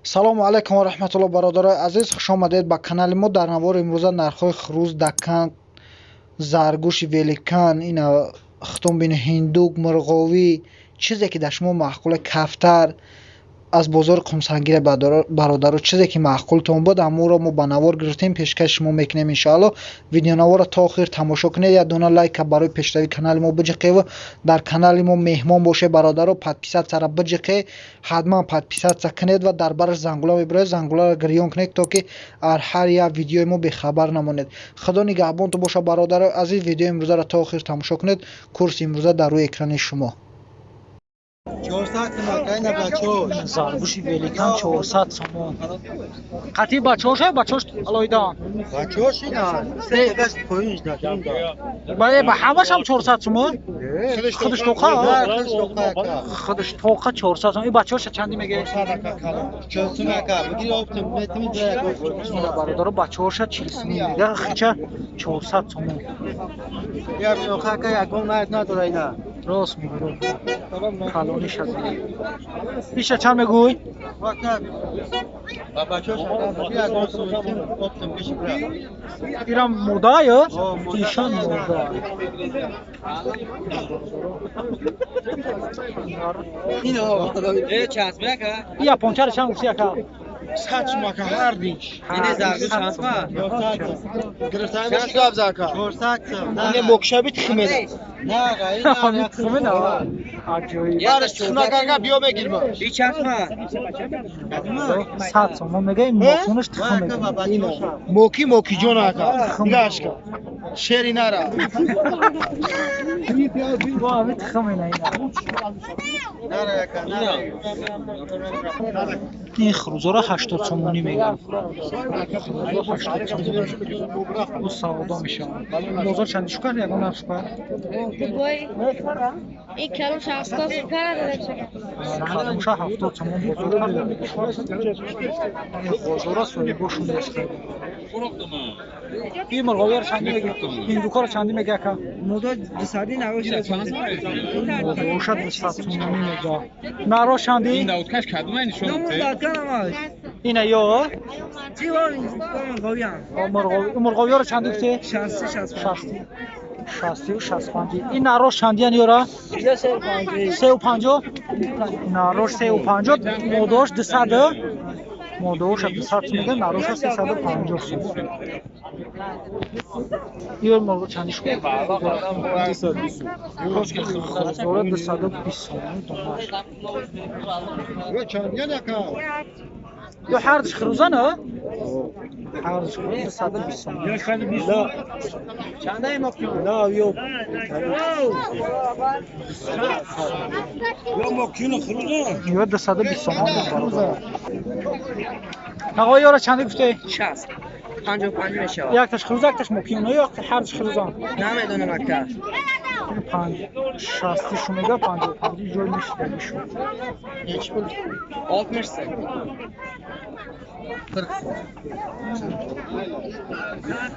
Салому алайкум ва раҳматулло, бародарои азиз, хуш омадед ба канали мо. Дар навори имрӯза нархҳои хурӯз, дакан, заргӯши великан, ина хитон бини, ҳиндук, мурғовӣ, чизе ки дар шумо маъқуле, кафтар аз бозори Қумсангире, бародаро, чизе ки маъқултон буд, ҳамонро мо ба навор гирифтем, пешкаши шумо мекунем, иншоалло. Видеонаворро то охир тамошо кунед, як дона лайка барои пешравии канали мо биҷиқеву дар канали мо меҳмон бошед, бародаро, подписаться-ра биҷиқе, ҳатман подписаться кунед ва дар бараш зангула мебирояд, зангуларо гирён кунед, то ки ар ҳар як видеои мо бехабар намонед. Худо нигаҳбонтон бошад, бародарои азиз. Видеои имрӯзаро то охир тамошо кунед. Курси имрӯза дар рӯи экрани шумо. Заргӯши великан 400 сомон. Қатъи бачаҳоша, бачаҳош алоҳидаанд? Бале, ба ҳамашам 400 сомон? Худаш тоқа? Худаш тоқа 400 сомон. И бачаҳоша чанди мегиред? Бародаро, бачаҳоша 40 сомон мега, хича 400 сомон. Рост мегӯ, калониш аз иша чанд мегӯй? Ирам мурда ё ишон мурда? И япончаро чанд гуфти, ака? 100 сум, ака, ҳар диш. Ане мокшаби тухмена. Тухмена. Аҷоиб. Тухмакага биё мегирма. 100 сомон мега, ин мокунаш тухм мега. Моки, мокиҷон, ака. Нигашка. Шери нара. Бо ҳами тухм ина ина. Ин хурӯзоро 80 сомонӣ мегӯянд. Хурӯзо 80 сомонӣ. Бо савдо мешаванд. Бозор чанди шукар, ягон нарх шукар? Ин калон 70 Калонша 70 сомон бозор кард. Бозора соҳибошон нест. Ин мурғовиёро чандӣ мегӯ? Ҳиндукоро чандӣ мега, ака? Модоша 200 сомонӣ мега. Наро чандӣ? Ина ё? Мурғовиёро чандӣ гуфтӣ? 60. 60-ю 65. Ин нарош чандиян ёра? 3,50? Нарош 3,50, модош 200. Модооша 200 сум мега, нароша 350 сум. Ё мурғо чанди шуд? Хурӯзора 220 сомон донаш. Чандиян, ака? Ё ҳардуш хурӯзан, а? Ҳардуш хурӯз 220 сомон. Ё 220 сомон, бародар. Ағо, ёра чанди гуфтӣ? 60. 55 мешавад. Якташ хурӯз, якташ мокиён, ё ҳардуш хурӯзан? Намедонам, ака. Панҷ шастишу мега, 55-и ҷой мешидаги шуд. 60 сом.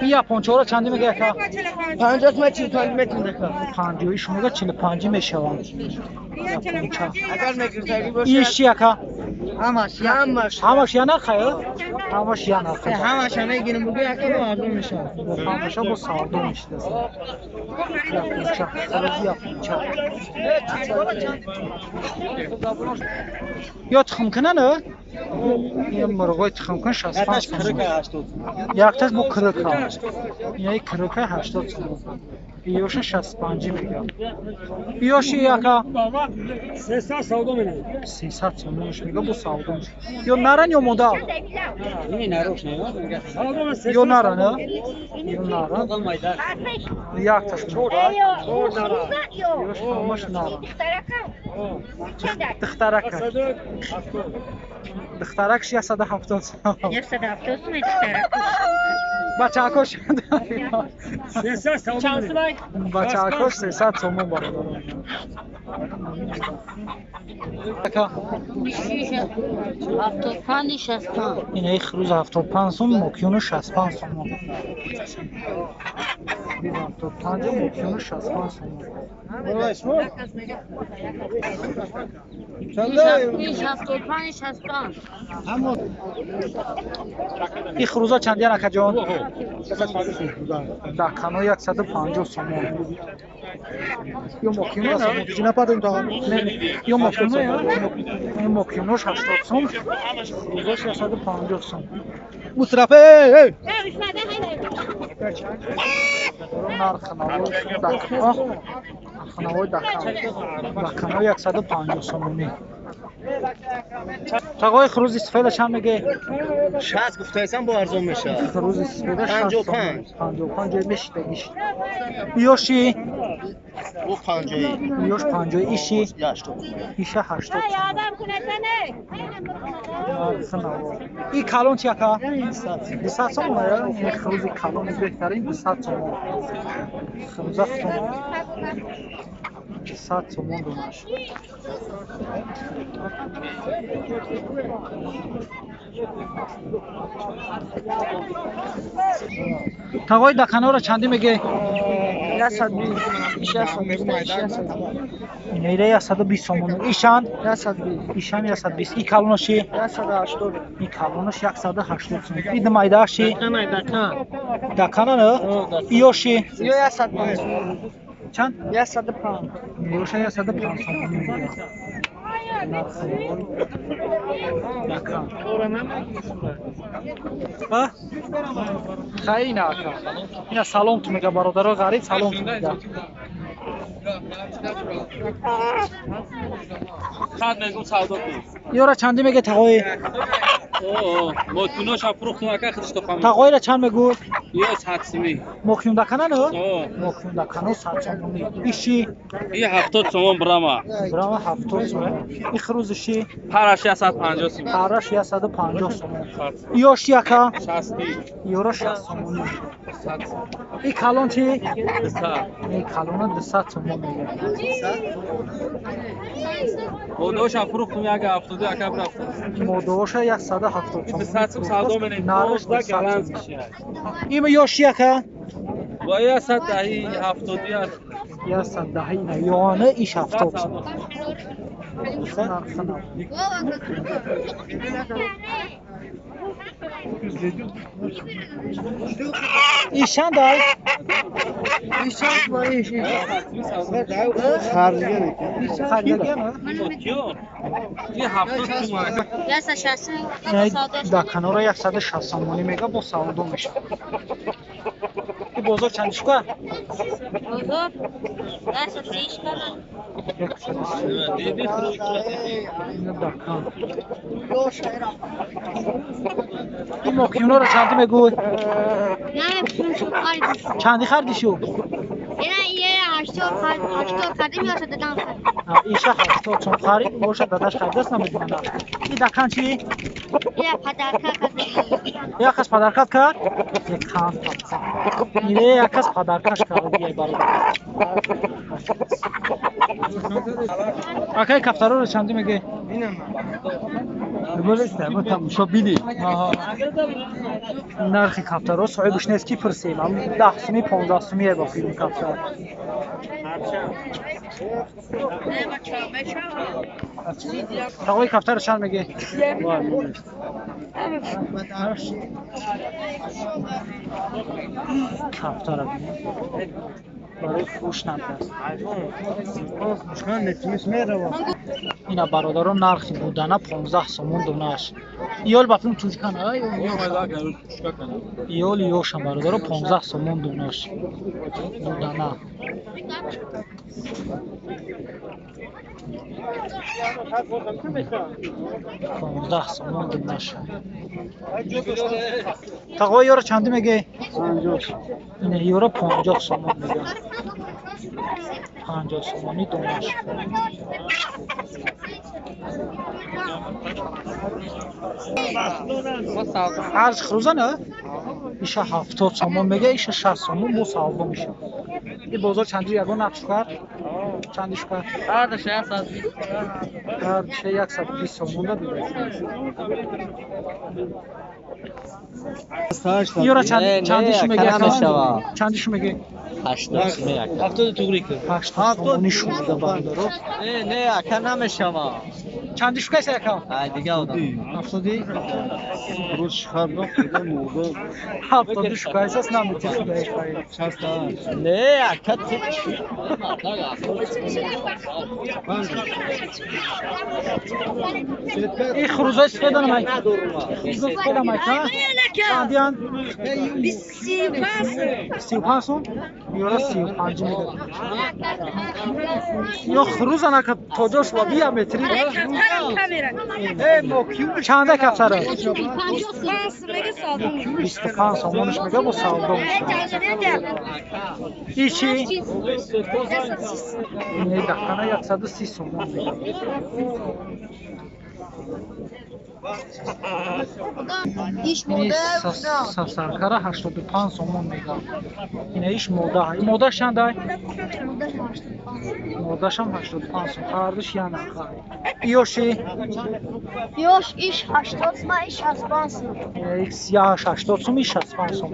Ин япончаҳоро чандӣ мега, ака? 50 сом, 45 метр, ака. 50-ишу мега, 45-ӣ мешаванд. Японча. Агар мегиртагӣ бошад. Иш чи, ака? Ҳамаш, ҳамаш. Ҳамаш я нарха, ё? Ҳамаш я нарха. Ҳамаша мегирем, бугӯ, ака, бо арзон мешавад. Ҳамаша бо савдо мешидаст. Японча, хурӯзи японча. Ё тухмкунан, ё? Ин мурғои тухмкун 65 сомон. Якташ бо крыка. Инаи крыка 80 сомон. Иёша 65 мега. Иёши, ака? 300 сомонш мега, бо савдо мешавад. Ё наран ё мода? Ё наран, а? Ё наран. Якташ мода. Ёш ҳамаш наран. Духтарака. Духтаракш 170 сом. 170 сум духтарак. Бачаакош бачаакош 300 сомон, бародарон. Ака? 75, 65. Инаи хурӯз 75 сом, мокиёну 65 сомон. 75, мокиёну 65 сомон. 75 65. Ин хурӯза чандиян, акаҷон? Дакано 150 сомон. Ё мокино? Ё мокино? Ин мокинош 80 сом, хурӯзаш 150 сом. Нархнавои дакано 150 сомонӣ. Тағои хурӯзи сафеда чанд меге? 60 гуфтаисам, бо арзон мешавад. Хурӯзи сафеда 55. 55 ҷой мешидагиш. Ёши? Бу 50. Ёш 50, иши? 80. Иша 80. И калон чи, ака? 200 сомон. Ин хурӯзи калони беҳтарин 200 сомон. Хурӯза хутон 100 сомон донаш. Тағои даканоро чандӣ меге? 120. 120. Инаира 120 сомон. Ишан? 120. Ишан 120. И калонаши? 180. И калонаш 180 сомон. И думайдааши? Дакана не? Иёши? Ё 105. Чанд? 105. Иёша 105 сомон мегӯяд. Дакан. Хай, ина ака. Ина салом ту мега, бародаро ғариб салом ту мега. Ёра чандӣ меге, тағои? Тағоира чанд мегӯ? Мокиюндакана не? Мокиюндакано 100 сомонӣ. Иши? И 70 сомон брама. Брама 70 сомон. И хурӯзиши? Параш 150 сомон. Параш 150 сомон. Ёши, ака? 60. Ёра 60 сомонӣ. И калон чи? 200. И калона 200 сомон мегӯяд. Модооша фурӯхтум 170, ака рафт. Модооша 170 сомон. 200 сом савдо менем. Нараш 15 галанз мешавад. Има ёши, ака? Ва 110, 70. 110 ина ёна, иш 70 сомон. Нархи нав. Иш чанд ай? Харҷига? И 70 сом ака. 160. Даканора 160 сомонӣ мега, бо савдо мешавад. И бозор чанд шука? Бозор 130 шкана. Дакан. Ин мокиюноро чандӣ мегӯй? Не, пул харид. Чандӣ харидишу? Ина е 80 харид, 80 харидим, ё дадам харид. Иша 80 сом харид, боша дадаш харидааст, намедонам. И дакан чи? Я подарка кардем. Як кас подаркат кард? Як кас. Ине як кас подаркаш кард, ай бародар. Акай, кафтароро чандӣ меге? Нархи кафтаро соҳибаш нест, ки пурсем. 10 суми, 15 суми ба филм кафтар. Тағои, кафтаро чанд меге? Кафтара барои фурӯш набудааст. Ина, бародарон, нархи будана 15 сомон донааш. Иёл ба филм тӯҷкана, иёл ёшам, бародаро, 15 сомон донааш будана. 15 сомон донааш. Тағои, ёро чандӣ меге? Ина ёро 50 сомон мега. 50 сомонӣ донаш. Арз хурӯза не? Иша 70 сомон мега, иша 60 сомон, бо савдо мешавад. И бозор чандӣ ягон нарх шукар? Чанди шука? Ҳардаш 120. Ҳардуша 120 сомонда дода. Ёра чанди шу меги? Чанди шу меги? 80 сум ака. 70 туғри кун. 80 сомони шу мега бародаро. Не, не, ака намешава. Чанди шу кайса ака? Ай дига одам. 70? Рӯз хардам худо мурда. 70 шу кайсас намети худаи хайр. 68. Не, ака ту. Ин хурӯзои сифеданам ай. Хурӯзои сифедам ай ка? Чандиян? 35 сом? Ёра 35 мега. Ё хурӯзан ака тоҷош ва бия метри. Чанда кафтара? 25 сомониш мега бо савдо мешавад. И чи? Ин даққана 130 сомон мега. Ини саркара 85 сомон мега. Ина иш мода. Модаш чандай? Модашам 85 сом. Ҳардуш як нарха. Иёши? Ёш иш 80 сум, иш 65 сум. Икс яш 80 сум, иш 65 сом.